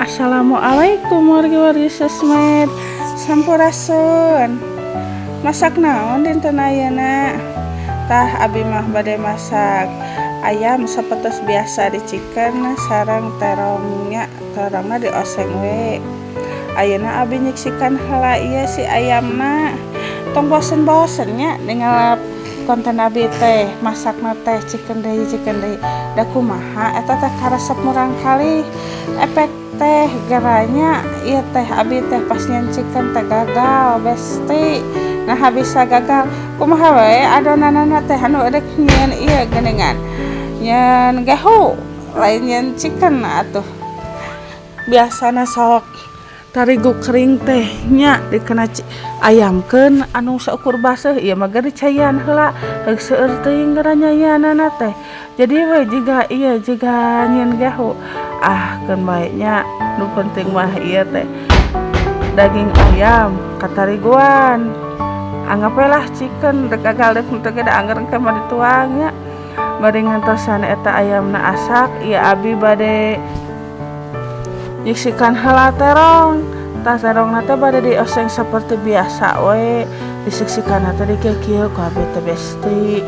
Assalamualaikum wargi-wargi sosmed. Sampurasun. Masak naon dinten ayeuna? Tah, abi mah bade masak ayam sapertos biasa, di chicken sareng terongnya, terongna dioseng we. Ayeuna abi nyiksikan heula ieu si ayamna. Tong bosen-bosen nya ningal konten abi teh, masakna teh chicken deui, chicken deui. Da kumaha eta teh karesep murangkalih, efek teh geranya ieu teh abi teh pas nyieun chicken teh gagal, besti. Nah, bisa gagal kumaha we adonanana teh anu edek nyieun ieu geuningan, nyieun gehu, lain nyieun chicken atuh. Biasana sok tarigu kering teh nya dikena ayamkeun anu saukur baseuh, ieu mah ge dicaian heula, heug seueur teuing geura nyayanana teh. Jadi we jiga ieu, jiga nyieun gehu. Ah, keun bae nya, nu penting mah ieu teh daging ayam katariguan. Anggap we lah chicken, rek gagal rek henteu ge da angger engke mah dituang nya. Bari ngantosan eta ayamna asak, ieu abi bade nyiksikan heula terong. Tah, terongna teh bade dioseng seperti biasa we, disiksikanna teh di kieu ku abi teh, besti.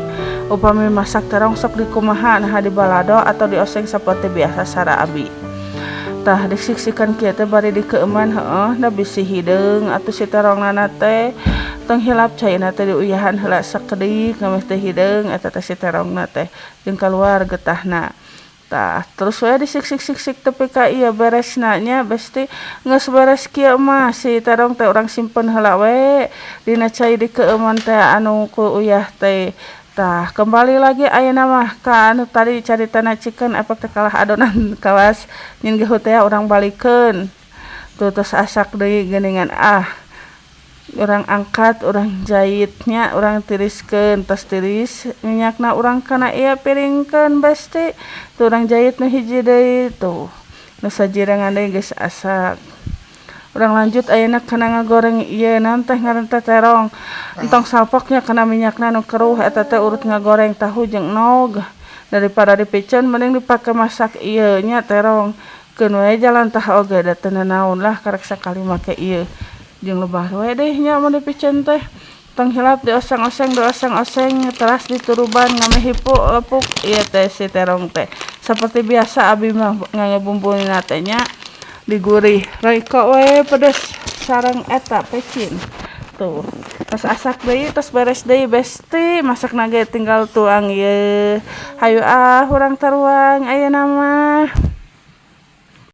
Upami masak terong sok dikumaha? Naha dibalado atau dioseng seperti biasa sara abi? Tah, disiksikan kieu teh bari dikeueuman, heueuh da bisi hideung atuh si terongna teh. Tong hilap caina teh diuyahan heula sakedik ngameh teu hideung eta teh si terongna teh jeung kaluar getahna. Tah, terus we disiksik-siksik tepi ka ieu beresna nya, besti. Geus beres kieu mah si terong teh urang simpen heula we dina cai dikeueuman teh anu ku uyah teh. Tah, kembali lagi ayeuna mah ka anu tadi caritana chicken, efek teh kalah adonan kawas nyieun gehu teh. Urang balikeun tuh, tos asak deui geuningan. Ah, urang angkat, urang jahitnya, urang tiriskeun. Tos tiris minyakna, urang kana ieu piringkeun, besti. Tuh, urang jahit nu hiji deui. Tuh, nu sajirengan deui geus asak. Urang lanjut ayeuna kana ngagoreng ieu, naon teh ngaran teh, terong. Entong salpok nya kana minyakna nu keruh eta teh. Urut ngagoreng tahu jeung endog, daripada dipiceun mending dipake masak ieu nya, terong. Keun we jalan tah oge da teu nanaon lah, karek sakali make ieu jeung lebah we deh nya. Mun dipiceun teh tong hilap dioseng-oseng, dioseng-oseng, teras dituruban ngameh hipu lepuk ieu teh si terong teh. Seperti biasa abi mah ngangge bumbuna teh nya digurih Royco we, pedes sareng eta pecin. Tuh, tos asak deui, tos beres deui, besti. Masakna ge tinggal tuang ieu. Hayu ah, urang taruang ayeuna mah.